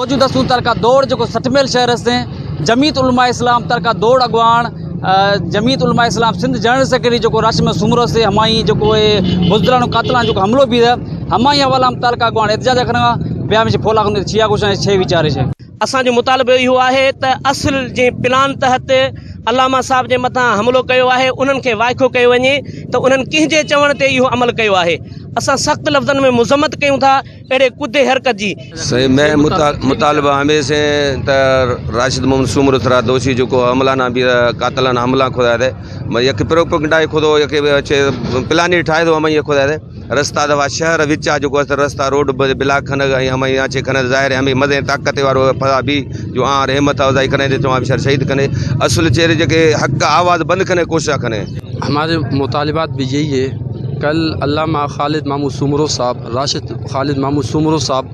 موجود اسون تعلقه دوڙ جيڪو 60 ميل شهر هستين جميعت علماء اسلام تعلقه دوڙ اڳواڻ جميعت علماء اسلام سنڌ جنرل سيڪريٽري جيڪو راشد محمد سومرو هستي همائي جيڪو بزدلانو قاتلان جيڪو حملو به همائي حوالا هم تعلقه اڳواڻ احتجاج کرنگا بيا ۾ فولا کن ڇيا گوشان ڇي ويچاري ڇي. اسان جو مطالبو اهو آهي ته اصل جنهن پلان تحت علامه صاحب جي مٿان حملو ڪيو آهي انهن کي وائکو ڪيو وڃي ته انهن ڪنهن جي چوڻ تي اهو عمل ڪيو آهي اسان سخت لفظن ۾ مذمت ڪيون ٿا اهڙي ڪڌي حرڪت جي. سائين مين مطالبه همي سي ته راشد محمد سومرو ٿرا دوشي جيڪو حملانا به قاتلانا حملا خدا تي مي يڪ پروپگنڊا خودو يڪ اچي پلاني ٺاهي دو همي خدا تي رستا دوا شهر وچا جيڪو اس رستا روڊ بلاڪ کن ۽ همي اچي کن ظاهر همي مزي طاقت وارو فضا به جو آن رحمت افزائي کني دي تو شهر شهيد کني اصل چير جيڪي حق آواز بند کني ڪوشش کني. ہمارے مطالبات بھی یہی ہے کل علامہ خالد محمود سومرو صاحب راشد خالد محمود سومرو صاحب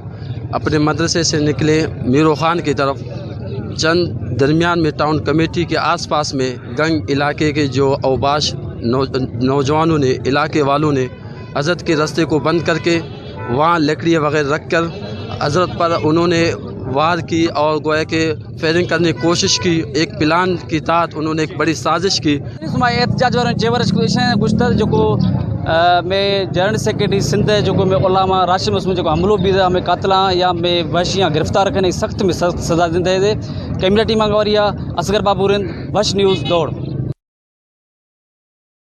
اپنے مدرسے سے نکلے میرو خان کی طرف چند درمیان میں ٹاؤن کمیٹی کے آس پاس میں گنگ علاقے کے جو اوباش نوجوانوں نے علاقے والوں نے حضرت کے رستے کو بند کر کے وہاں لکڑی وغیرہ رکھ کر حضرت پر انہوں نے وار کی اور گویا کہ فائرنگ کرنے کی کوشش کی۔ ایک پلان کی تحت انہوں نے ایک بڑی سازش کی۔ احتجاج وارن چيورش گشتر جيڪو ۾ جنرل سيڪريٽري سنڌ جيڪو ۾ علامه راشد مسلم جيڪو حملو به ۾ قاتلا يا ۾ وحشيان گرفتار ڪري سخت ۾ سخت سزا ڏيندي ڪيمرا ٽيم اڳواري اصغر بابورين وش نيوز دوڙ.